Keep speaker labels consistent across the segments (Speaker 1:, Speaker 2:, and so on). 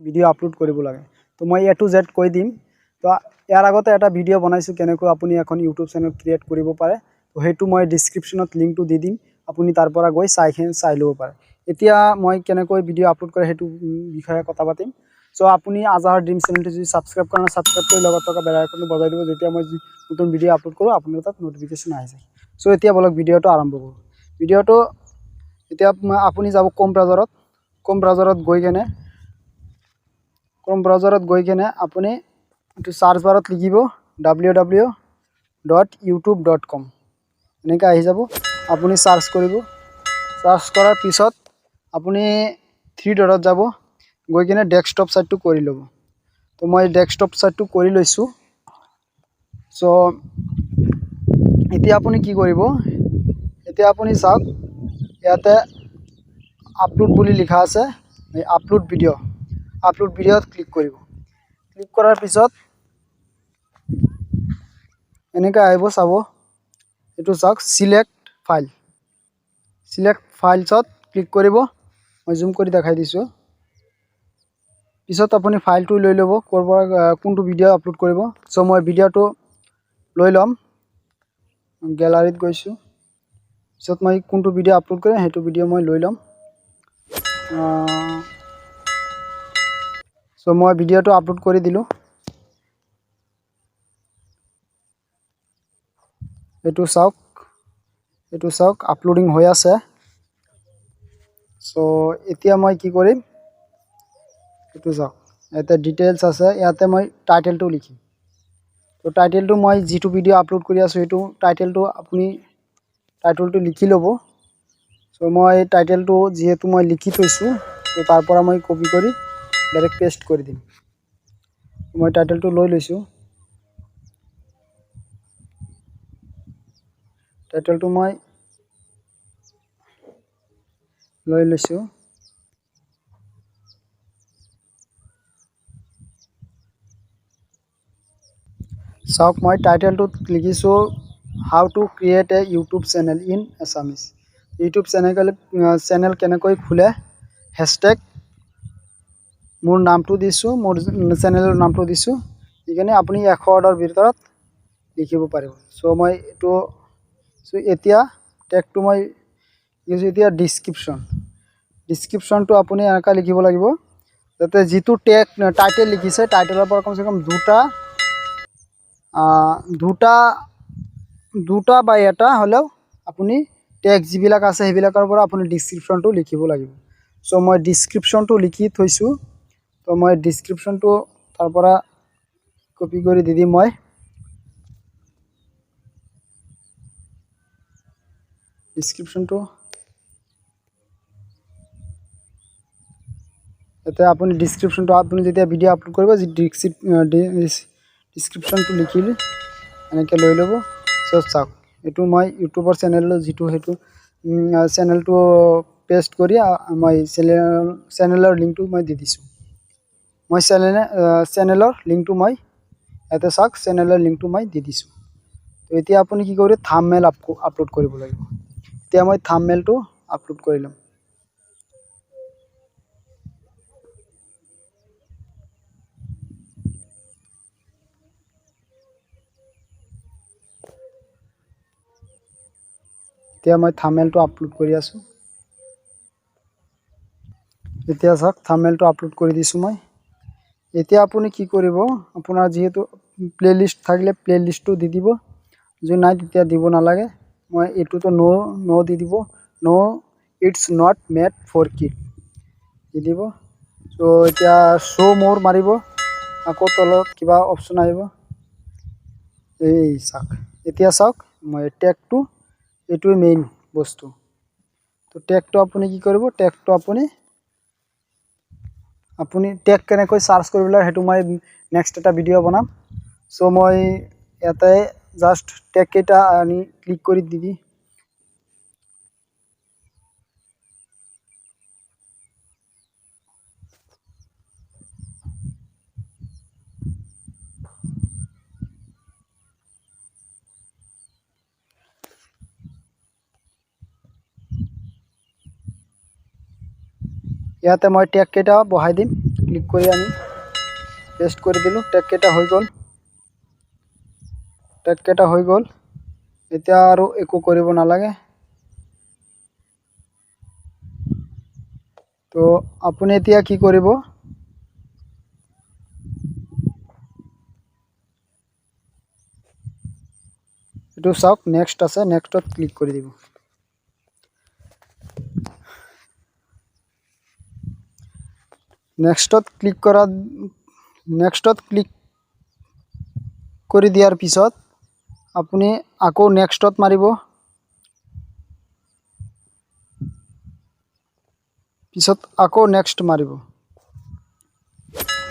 Speaker 1: Video' upload কৰিব লাগে। তো মই এ টু জেড কৈ দিম। তো ইয়াৰ আগতে এটা ভিডিঅ' বনাইছোঁ কেনেকৈ আপুনি এখন ইউটিউব চেনেল ক্ৰিয়েট কৰিব পাৰে। তো সেইটো মই ডিছক্ৰিপশ্যনত লিংকটো দি দিম, আপুনি তাৰ পৰা গৈ চাই চাই ল'ব পাৰে। এতিয়া মই কেনেকৈ ভিডিঅ' আপলোড কৰে সেইটো বিষয়ে কথা পাতিম। চ' আপুনি আজহাৰ ড্ৰিম চেনেলটো যদি ছাবস্ক্ৰাইব কৰা নাই, ছাবস্ক্ৰাইব কৰি লগত থকা বেল আইকনটো বজাই দিব। যেতিয়া মই নতুন ভিডিঅ' আপলোড কৰোঁ, আপোনাৰ তাত ন'টিফিকেশ্যন আহি যায়। চ' এতিয়া বলক ভিডিঅ'টো আৰম্ভ কৰোঁ। ভিডিঅ'টো এতিয়া আপুনি যাব ক্ৰ'ম ব্ৰাউজাৰত। ক্ৰ'ম ব্ৰাউজাৰত গৈ কেনে আপুনি এইটো চাৰ্চ বাৰত লিখিব www.youtube.com, এনেকৈ আহি যাব। আপুনি চাৰ্চ কৰিব। চাৰ্চ কৰাৰ পিছত আপুনি থ্ৰী ডটত যাব, গৈ কিনে ডেস্কটপ ছাইটটো কৰি ল'ব। তো মই ডেস্কটপ ছাইটটো কৰি লৈছোঁ। চ' এতিয়া আপুনি কি কৰিব, এতিয়া আপুনি চাওক ইয়াতে আপলোড বুলি লিখা আছে, এই আপলোড ভিডিঅ', আপলোড ভিডিঅ'ত ক্লিক কৰিব। ক্লিক কৰাৰ পিছত এনেকৈ আহিব, চাব এইটো চাওক চিলেক্ট ফাইল, চিলেক্ট ফাইলছত ক্লিক কৰিব। মই জুম কৰি দেখাই দিছোঁ। পিছত আপুনি ফাইলটো লৈ ল'ব, ক'ৰ পৰা কোনটো ভিডিঅ' আপলোড কৰিব। চ' মই ভিডিঅ'টো লৈ ল'ম, গেলাৰীত গৈছোঁ। পিছত মই কোনটো ভিডিঅ' আপলোড কৰিম সেইটো ভিডিঅ' মই লৈ ল'ম। চ' মই ভিডিঅ'টো আপলোড কৰি দিলোঁ। এইটো চাওক আপলোডিং হৈ আছে। চ' এতিয়া মই কি কৰিম, এইটো চাওক ইয়াতে ডিটেইলছ আছে, ইয়াতে মই টাইটেলটো লিখিম। তো টাইটেলটো মই যিটো ভিডিঅ' আপলোড কৰি আছোঁ সেইটো টাইটেলটো আপুনি টাইটেলটো লিখি ল'ব। চ' মই টাইটেলটো যিহেতু মই লিখি থৈছোঁ, তো তাৰ পৰা মই কপি কৰি ডাইৰেক্ট পেষ্ট কৰি দিম। মই টাইটেলটো লৈ লৈছোঁ। টাইটেলটো মই লৈ লৈছোঁ। চাওক মই টাইটেলটোত লিখিছোঁ how to create a YouTube channel in Assamese. YouTube channel কেনেকৈ খোলে, হেছটেগ মোৰ নামটো দিছোঁ, মোৰ চেনেলৰ নামটো দিছোঁ। সেইকাৰণে আপুনি 100 ৱৰ্ডৰ ভিতৰত লিখিব পাৰিব। চ' মই এইটো, চ' এতিয়া টেগটো মই লিখিছোঁ। এতিয়া ডিছক্ৰিপশ্যনটো আপুনি এনেকুৱা লিখিব লাগিব যাতে যিটো টেগ টাইটেল লিখিছে টাইটেলৰ পৰা কমচে কম দুটা বা এটা হ'লেও আপুনি টেগ যিবিলাক আছে সেইবিলাকৰ পৰা আপুনি ডিছক্ৰিপশ্যনটো লিখিব লাগিব। চ' মই ডিছক্ৰিপশ্যনটো লিখি থৈছোঁ। তো মই ডিছক্ৰিপশ্যনটো তাৰ পৰা কপি কৰি দি দিম। মই ডিছক্ৰিপশ্যনটো এতিয়া আপুনি ডিছক্ৰিপশ্যনটো আপুনি যেতিয়া ভিডিঅ' আপলোড কৰিব, ডিছক্ৰিপশ্যনটো লিখি এনেকৈ লৈ ল'ব। চ' চাওক এইটো মই ইউটিউবৰ চেনেলৰ যিটো সেইটো চেনেলটো পেষ্ট কৰি মই চেনেলৰ লিংকটো মই দি দিছোঁ। মই চেনেলৰ লিংকটো মই ইয়াতে চাওক, চেনেলৰ লিংকটো মই দি দিছোঁ। তো এতিয়া আপুনি কি কৰিব, থাম্বনেইল আপলোড কৰিব লাগিব। এতিয়া মই থাম্বনেইলটো আপলোড কৰি ল'ম। এতিয়া মই থাম্বনেইলটো আপলোড কৰি আছোঁ। এতিয়া চাওক থাম্বনেইলটো আপলোড কৰি দিছোঁ মই। এতিয়া আপুনি কি কৰিব, আপোনাৰ যিহেতু প্লে'লিষ্ট থাকিলে প্লে'লিষ্টটো দি দিব, যদি নাই তেতিয়া দিব নালাগে। মই এইটোতো ন' দি দিব, no it's not made for kid দি দিব। চ' এতিয়া শ্ব' মোৰ মাৰিব, আকৌ তলত কিবা অপশ্যন আহিব। এই চাওক, এতিয়া চাওক মই টেগটো, এইটোৱে মেইন বস্তু। তো টেগটো আপুনি কি কৰিব, টেগটো আপুনি টেগ কেনেকৈ চাৰ্চ কৰিব লাগে সেইটো মই নেক্সট এটা ভিডিঅ' বনাম। চ' মই ইয়াতে জাষ্ট টেগকেইটা আনি ক্লিক কৰি দি দি ইয়াতে মই টেগকেইটা বহাই দিম। ক্লিক কৰি আমি পেষ্ট কৰি দিলোঁ। টেগকেইটা হৈ গ'ল, টেগকেইটা হৈ গ'ল। এতিয়া আৰু একো কৰিব নালাগে। তো আপুনি এতিয়া কি কৰিব, এইটো চাওক, নেক্সট আছে, নেক্সটত ক্লিক কৰি দিব। নেক্সটত ক্লিক কৰি দিয়াৰ পিছত আপুনি আকৌ নেক্সটত মাৰিব। পিছত আকৌ নেক্সট মাৰিব।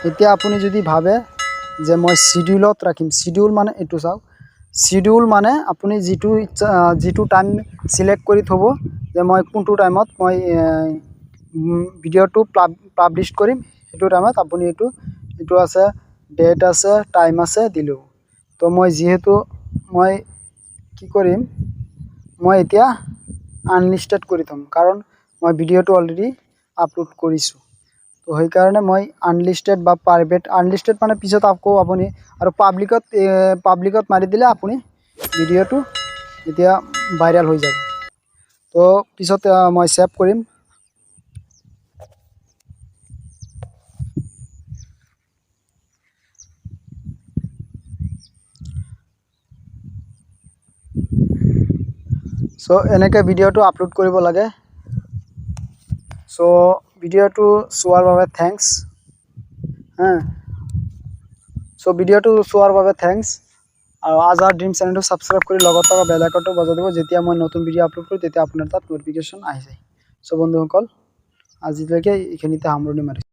Speaker 1: এতিয়া আপুনি যদি ভাবে যে মই চিডিউলত ৰাখিম, চিডিউল মানে এইটো চাওক, চিডিউল মানে আপুনি যিটো ইচ্ছা, যিটো টাইম চিলেক্ট কৰি থ'ব যে মই কোনটো টাইমত মই ভিডিঅ'টো পাব্লিছ কৰিম, সেইটো টাইমত আপুনি এইটো আছে, ডেট আছে, টাইম আছে, দিলোঁ। তো মই যিহেতু মই কি কৰিম, মই এতিয়া আনলিষ্টেড কৰি থ'ম, কাৰণ মই ভিডিঅ'টো অলৰেডি আপলোড কৰিছোঁ। তো সেইকাৰণে মই আনলিষ্টেড বা প্ৰাইভেট, আনলিষ্টেড মানে পিছত আকৌ আপুনি আৰু পাব্লিকত মাৰি দিলে আপুনি ভিডিঅ'টো এতিয়া ভাইৰেল হৈ যাব। তো পিছত মই ছেভ কৰিম। চ' এনেকৈ ভিডিঅ'টো আপলোড কৰিব লাগে। চ' ভিডিঅ'টো চোৱাৰ বাবে thanks. হা, চ' ভিডিঅ'টো চোৱাৰ বাবে thanks. আৰু আজহাৰ ড্ৰিম চেনেলটো ছাবস্ক্ৰাইব কৰি লগত থকা বেল আইকনটো বজাই দিব, যেতিয়া মই নতুন ভিডিঅ' আপলোড কৰোঁ তেতিয়া আপোনাৰ তাত ন'টিফিকেশ্যন আহি যায়। চ' বন্ধুসকল, আজিলৈকে এইখিনিতে সামৰণি মাৰিছোঁ।